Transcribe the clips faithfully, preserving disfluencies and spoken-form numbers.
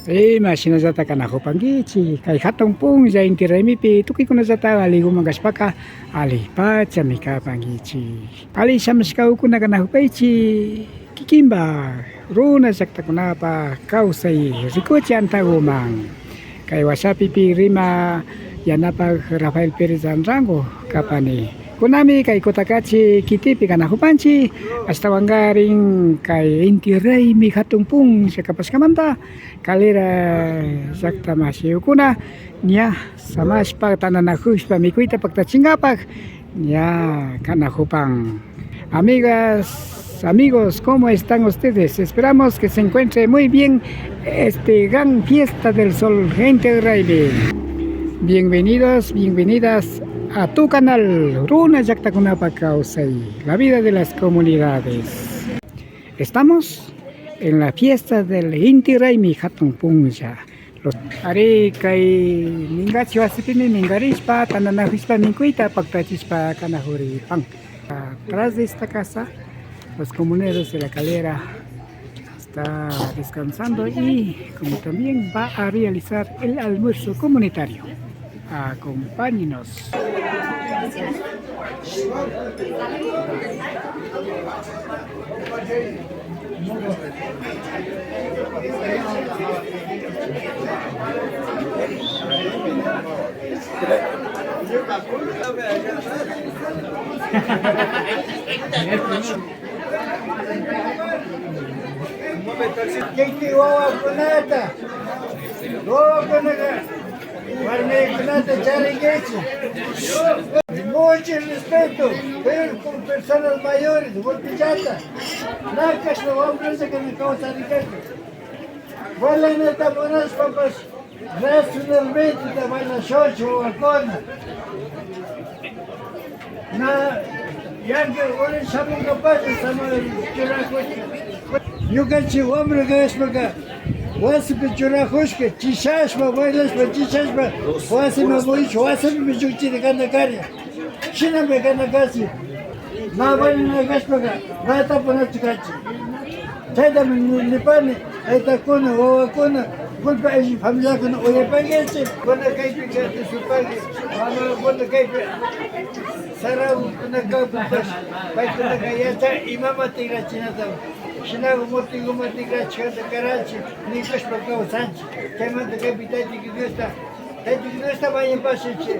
Ima shinallata kanajupankichik, kay jatun punlla inti raymipi tukuykunallata aliguman kashpaka, alipachami kapankichik. Ali shamushkakuna kanajupaychik kikinpa runa llaktakunapa kawsay rikuchi antaguman. Kay washapipi rima yanapak Rafael Pérez Anrango kapani. Kunami kay Cotacachi kitipi kanajupanchik, ashtawankarin kay inti raymi jatun punlla kapashkamanta Calera llakta mashiyukuna ña samashpa tantanajushpa mikuyta paktachinkapak ña kanajupan. Amigas, amigos, ¿cómo están ustedes? Esperamos que se encuentre muy bien este gran fiesta del sol, gente de Raymi. Bienvenidos, bienvenidas a tu canal Runa Llaktakunapa Kawsay, la vida de las comunidades. Estamos en la fiesta del Inti Raymi jatun punlla. Los... Ari, kay mingachi wasipimi mingarishpa, tantanajushpa mikuyta paktachishpa kanajuripan. Atrás de esta casa, los comuneros de La Calera está descansando y como también va a realizar el almuerzo comunitario. Acompáñenos. Kiki wawakunata, wawakunaka warmikunata charinkichik. Mucho respeto, pero con personas mayores, golpillata, na kashna wambrallakuna kawsarinkaku. Bailata munashpapash, racionalmente bailashunchik wawakuna. Na, yanka uri shamunkapacha sama churakuchik. Ñukanchik wambra kashpaka, wasipi churakushka, chishashpa, bailashpa, chishashpa, wasiman muyuchik, wasipi llukchiri kana karin. Shinami kana kachi. Na valina kashpaka, na tapunachu kachi. Chaytami ni-, nipani, taytakuna, wawakuna, kullpa ayllu familiakuna uyapankichik. Kuna kaypi katushupaki, mamakuna kaypi sarakukunakapash, paykunaka yachan imama tikrachinata. Shinaku mutikuman tikrachishkata karanchik, nikushpa kawsanchik. Chaymanta kaypi Tayta Diosta Tayta Diosta mañapashunchik.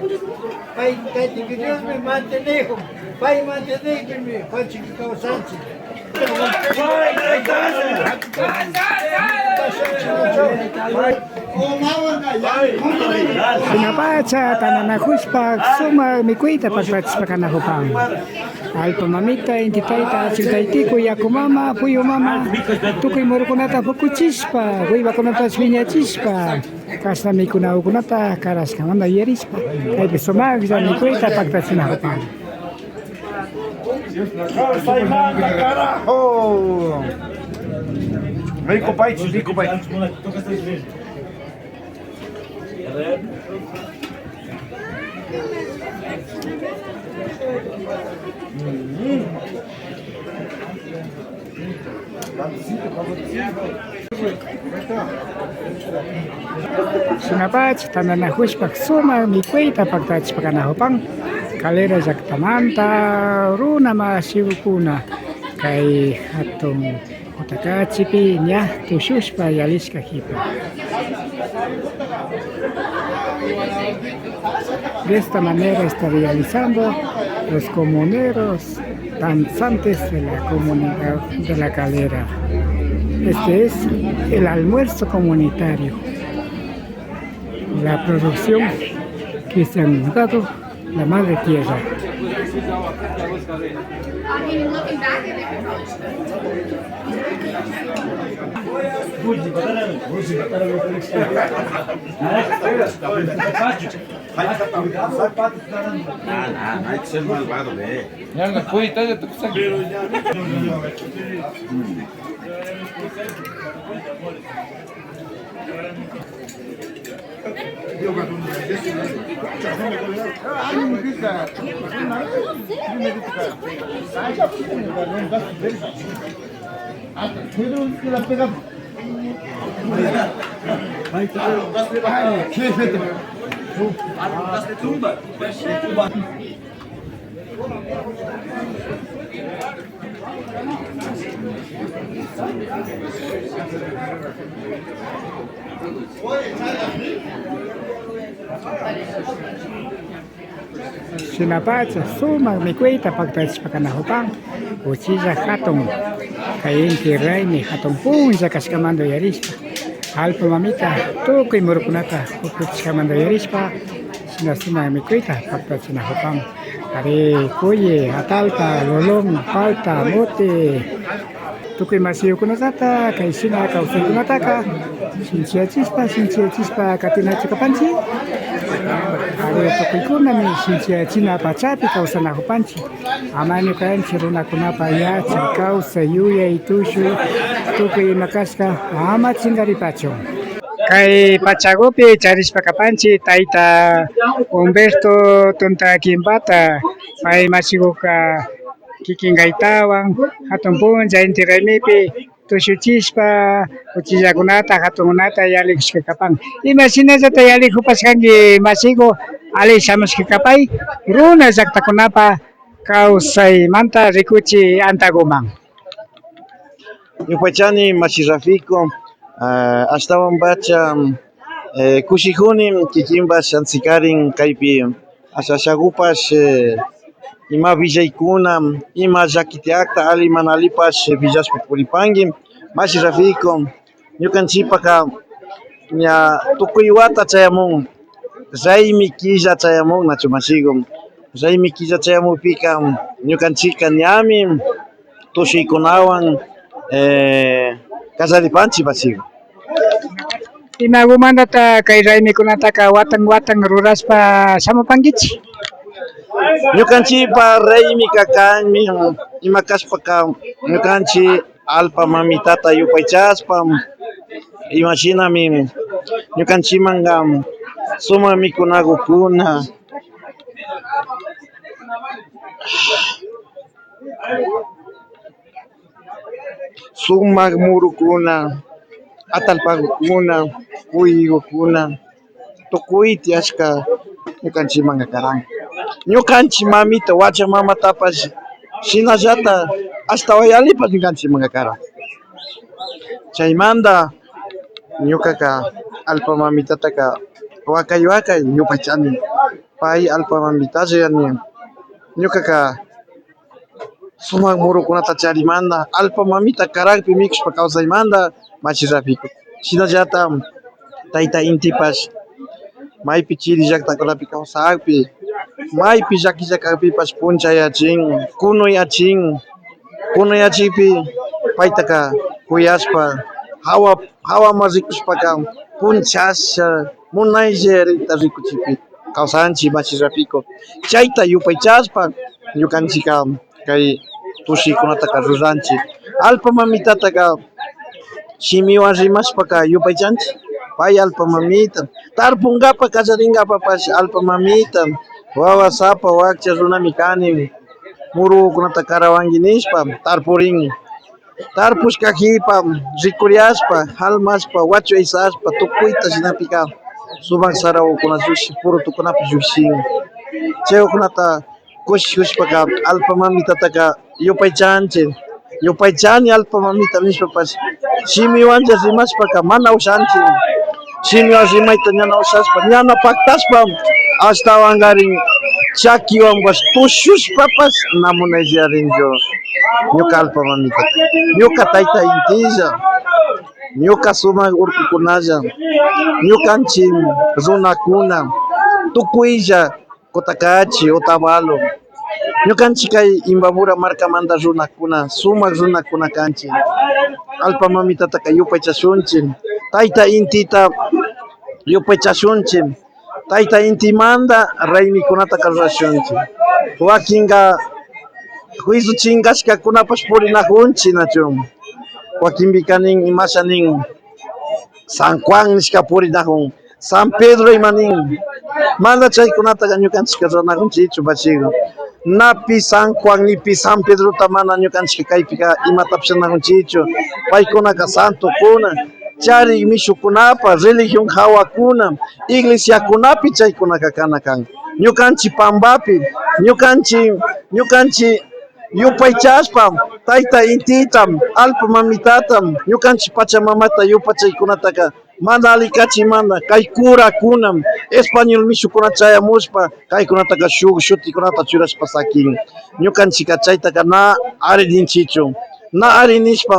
Pay, Tayta Diosmi mantenejun. Pay mantenejpimi kawsanchik. Shinapacha tantanakushpa sumak mikuyta paktachishpa kanakupan. Allpa mamita, inti tayta, achil taytiku, yaku mama, puyu mama, tukuy murukunata pukuchishpa, wiwakunatash wiñachishpa. Kashna mikunakunata karashkamanta yuyarishpa, kaypi sumaklla mikuyta paktachinakupan. Kawsaymanta, carajo. Rikupaychik, rikupaychik. Shinapacha tantanakushpa sumak mikuyta paktachishpa kanakupan, Calera llaktamanta runa mashikuna kay hatun Cotacachipi ña tushushpa yalishka kipa. De esta manera está realizando los comuneros danzantes de la comunidad de La Calera. Este es el almuerzo comunitario, la producción que se han dado la madre tierra. Ah, no, no hay que ser malvado, ve. Shinapacha sumak mikuyta paktachishpa kanakupan, uchilla hatun, kay inti raymi hatun punlla kashkamanta uyarishpa, allpa mamita tukuy murukunata upyachishkamanta uyarishpa, shina sumak mikuyta paktachinakupan. Ari, kuyi, atallpa, lulun, palta, muti, tukuy mashiyukunallata kay shina kawsaykunataka shinchiyachishpa, shinchiyachishpa katinachu kapanchik. Ari, tukuykunami shinchiyachina pachapi kawsanakupanchik. Ama ñukanchik runakunapa yachay, kawsay, yuyay, tushuy, tukuy ima kashka ama chinkaripachun. Kay pachakupi charishpa kapanchik tayta Humberto Tunta Kimbata, pay mashikuka kikin kaytawan hatun punlla inti raymipi tushuchishpa uchillakunata hatunkunata yallikushka kapan. Imashinallata yallikupashkanki mashiku, alli shamushka kapay runa llaktakunapa kawsaymanta rikuchi antakuman. Yupaychani mashi Rafico, ah, ashtawanpacha, eh, kushikuni kikinpash antikarin kaypi asha ashakupash, eh, ima willaykuna, ima llaki tiyakta alli mana allipash, eh, willashpa puripanki. Mashi Rafico, ñukanchikpaka ña tukuy wata chayamun, raymi killa chayamun, nachu mashiku? Raymi killa chayamukpika ñukanchikka ñami tushuykunawan, eh, kallaripanchik, mashiku. Imakumantata kay raymikunataka watan watan rurashpa shamupankichik? Ñukanchikpa raymika kanmi, ima kashpaka ñukanchik allpa mamitata yupaychashpa, imashinami ñukanchikmanka sumak mikunakukuna, sumak murukuna, atallpakukuna, kuyikukuna, tukuy tiyashka ñukanchikmanka karan. Ñukanchik mamita, wacha mamatapash shinallata ashtawan yallipash ñukanchikmanka karan. Chaymanta ñukaka allpa mamitataka wakay wakay yupaychani. Pay allpa mamitalla yani. Ñukaka sumak murukunata charimanta, allpa mamita karakpi mikushpa kawsaymanta, mashi Rafico. Shinallata tayta intipash maypi chiri llaktakunapi kawsakpi, maypi llakilla kakpipash punchayachin, kunuyachin, kunuyachikpi paytaka kuyashpa, hawa, hawaman rikushpaka punchasha, munaylla rikta rikuchikpi kawsanchik, mashi Rafico. Chayta yupaychashpa ñukanchikka kay tushuykunataka ruranchik. Allpa mamitataka shimiwan rimashpaka yupaychanchik. Pay allpa mamita tarpunkapa, kallarinkapapash allpa mamita, wawa sapa wakcha runami kani, murukunata karawanki nishpa tarpurin. Tarpushka hipa, rikuriashpa, halmashpa, wachu aysashpa, tukuyta shinapika sumak sarawakuna llukshin, purutukunapi llukshin. Chaykunata kushijushpaka allpa mamitataka yupaychanchik. Yupaychani allpa mamita nishpapash shimiwanlla rimashpaka mana ushanchik. Shimiwan rimayta ñana ushashpa, ñana paktashpa, ashtawankarin chakiwanpash tushushpapash na munayllarinchu ñuka allpa mamitata. Ñuka tayta intilla, ñuka sumak urkukunalla, ñukanchik runakuna tukuylla Cotacachi, Otavalo. Ñukanchik kay Imbabura markamanta runakuna, sumak runakuna kanchik. Allpa mamitataka yupaychashunchik. Tayta intita yupaychashunchik. Tayta intimanta raymikunataka rurashunchik. Wakinka juicio chinkashkakunapash purinakunchik, nachu? Wakinpika nin, imasha nin, San Juan nishka purinakun. San Pedro ima nin, mana chaykunataka ñukanchikka ruranakunchikchu, machiku. Na pi San Juan ni pi San Pedrota mana ñukanchikka kaypika imatapish ruranakunchikchu. Paykunaka santokuna, charik mishukunapa religión hawakuna iglesiakunapi chaykunaka kana kan. Ñukanchik pambapi, ñukanchik, ñukanchik yupaychashpa, tayta intita, allpa mamitata, ñukanchik pachamamata yupaychaykunataka mana alli kachimanta kay kurakuna español mishukuna chayamushpa kaykunataka shuk shutikunata churashpa sakin. Ñukanchikka chaytaka na ari ninchichu, na ari nishpa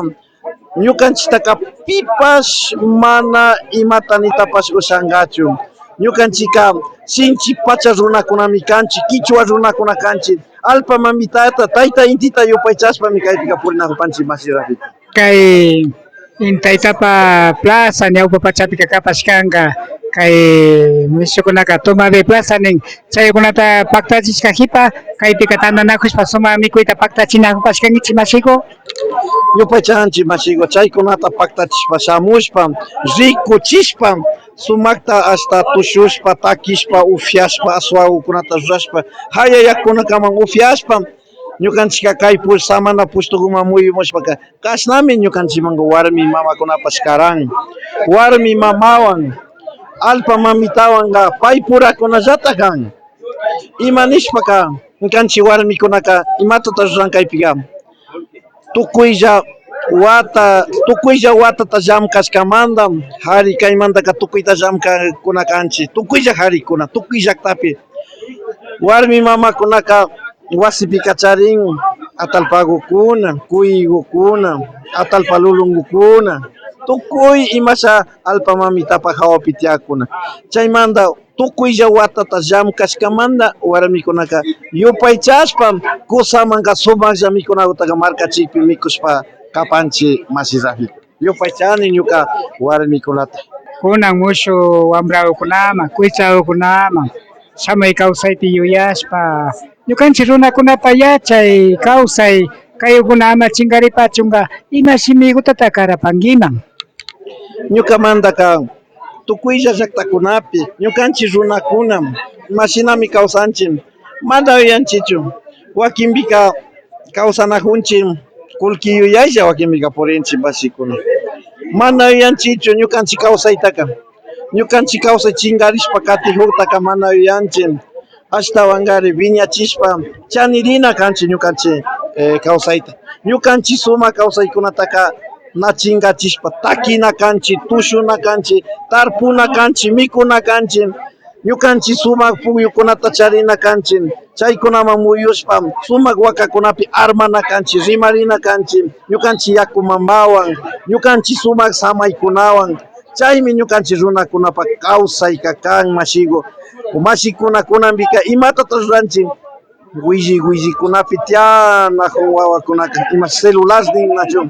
ñukanchiktaka pipash mana imata nitapash ushankachu. Ñukanchikka sinchi pacha runakunami kanchik, kichwa runakuna kanchik. Allpa mamitata, tayta intita yupaychashpami kaypika purinakupanchik, mashi Rafito. Kay intaytapa plaza ñawpa pachapika kapashkanka, kay mishukunaka toma de plaza nin, chaykunata paktachishka hipa, kaypika tantanakushpa sumak mikuyta paktachinakupashkankichik, mashiku. Yupaychanchik, mashiku, chaykunata paktachishpa shamushpa, rikuchishpa, sumakta ashta tushushpa, takishpa, ufiashpa, aswagukunata rurashpa, hayayakunakaman ufiashpa, ñukanchikka kay push-, samana pushtukuman muyumushpaka, kashnami ñukanchikmanka warmi mamakunapash karan. Warmi mamawan, allpa mamitawanka pay purakunallata kan. Ima nishpaka, ñukanchik warmikunaka imatata ruran kaypika? Tukuylla wata, tukuylla watata llamkashkamanta, hari kaymantaka tukuyta llamkakuna kanchik, tukuylla harikuna, tukuy llaktapi. Warmi mamakunaka wasipika charin atallpagukuna, kuyigukuna, atallpa lulungukuna, tukuy imasha allpa mamitapa hawapi tiyakuna. Chaymanta tukuylla watata llamkashkamanta warmikunaka yupaychashpa kusamanka sumaklla mikunagutaka markachikpi mikushpa kapanchik, mashi Rafi. Yupaychani ñuka warmikunata. Kunan mushu wambragukunaman, kuytsagukunaman shamuy kawsaypi yuyashpa, ñukanchik runakunapa yachay, kawsay, kayukuna ama chinkaripachunka, ima shimigutata karapankiman? Ñukamantaka tukuylla llaktakunapi ñukanchik runakuna imashinami kawsanchik, mana yuyanchikchu. Wakinpika kawsanakunchik kullki yuyaylla, wakinpika purinchik, mashikuna. Mana yuyanchikchu ñukanchik kawsaytaka. Ñukanchik kawsay chinkarishpa katikuktaka mana yuyanchik. Ashtawankari wiñachishpa chanirina kanchik ñukanchik, eh, kawsayta. Ñukanchik sumak kawsaykunataka na chinkachishpa takina kanchik, tushuna kanchik, tarpuna kanchik, mikuna kanchik. Ñukanchik sumak pukyukunata charina kanchik, chaykunaman muyushpa sumak wakakunapi armana kanchik, rimarina kanchik, ñukanchik yaku mamawan, ñukanchik sumak samaykunawan. Chaymi ñukanchik runakunapa kawsayka kan, mashiku. Mashikuna, kunanpika imatata ruranchik? Willi willikunapi tiyanakun wawakunaka, ima celular nin nachu,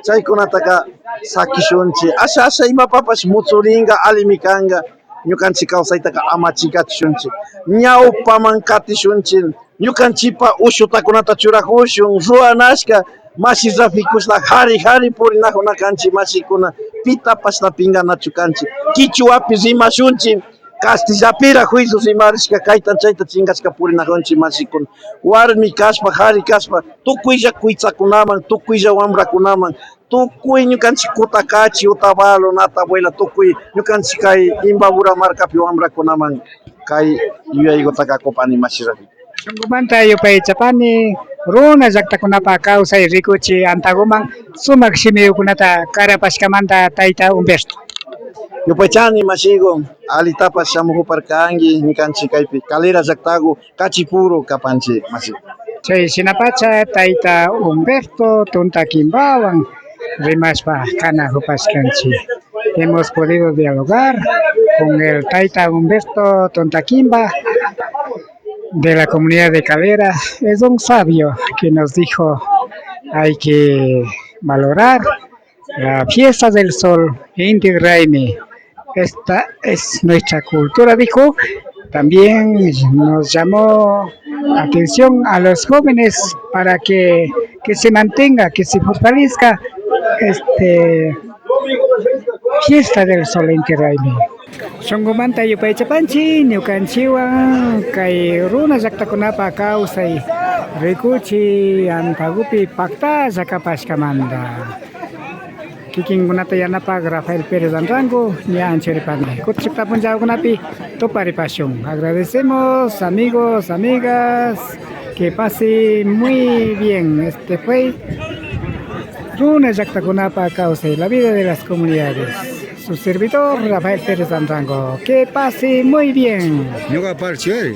chaykunataka sakishunchik. Asha, asha imapapash mutsurinka allimi kanka. Ñukanchik kawsaytaka ama chinkachishunchik. Ñawpaman katishunchik. Ñukanchikpa ushutakunata churakushun, ruwanashka, mashi Rafi kushna kari kari purinakuna kanchik, mashikuna, pitapash na pinkanachu kanchik. Kichwapi rimashunchik, kastillapira juicio rimarishka, kayta chayta chinkashka purinakunchik, mashikuna. Warmi kashpa, kari kashpa, tukuylla kuytsakunaman, tukuylla wambrakunaman, tukuy ñukanchik Kutakachi, Otavalo, Nata Abuela, tukuy ñukanchik kay Imbabura markapi wambrakunaman kay yuyaykutaka kupani, mashi Rafi. Shunkumanta yupaychapani runa llaktakunapa kawsay rikuchi antaguman sumak shimiyukunata karapashkamanta, tayta Humberto. Yupaychani, mashiku, allitapash shamukuparkanki ñukanchik kaypi Calera llaktagu kachipuru kapanchik, mashi. Chay shinapacha tayta Humberto Tuntaquimbawan rimashpa kanakupashkanchik. Hemos podido dialogar con el tayta Humberto Tuntaquimba de la comunidad de Calera. Es un sabio que nos dijo: "Hay que valorar la fiesta del sol, Inti Raymi. Esta es nuestra cultura", dijo. También nos llamó atención a los jóvenes para que, que se mantenga, que se fortalezca este fiesta del sol, Inti Raymi. Shunkumanta yupaychapanchik ñukanchikwan kay runa llaktakunapa kawsay rikuchi antagupi paktalla kapashkamanta. Kikinkunata yanapak Rafael Pérez Anrango, ña anchuripani. Kutin shukta punllakunapi tuparipashun. Agradecemos, amigos, amigas, que pase muy bien. Este fue Runa Llaktakunapa Kawsay, la vida de las comunidades. Su servidor, Rafael Pérez Anrango. Que pase muy bien. Ñuka parche.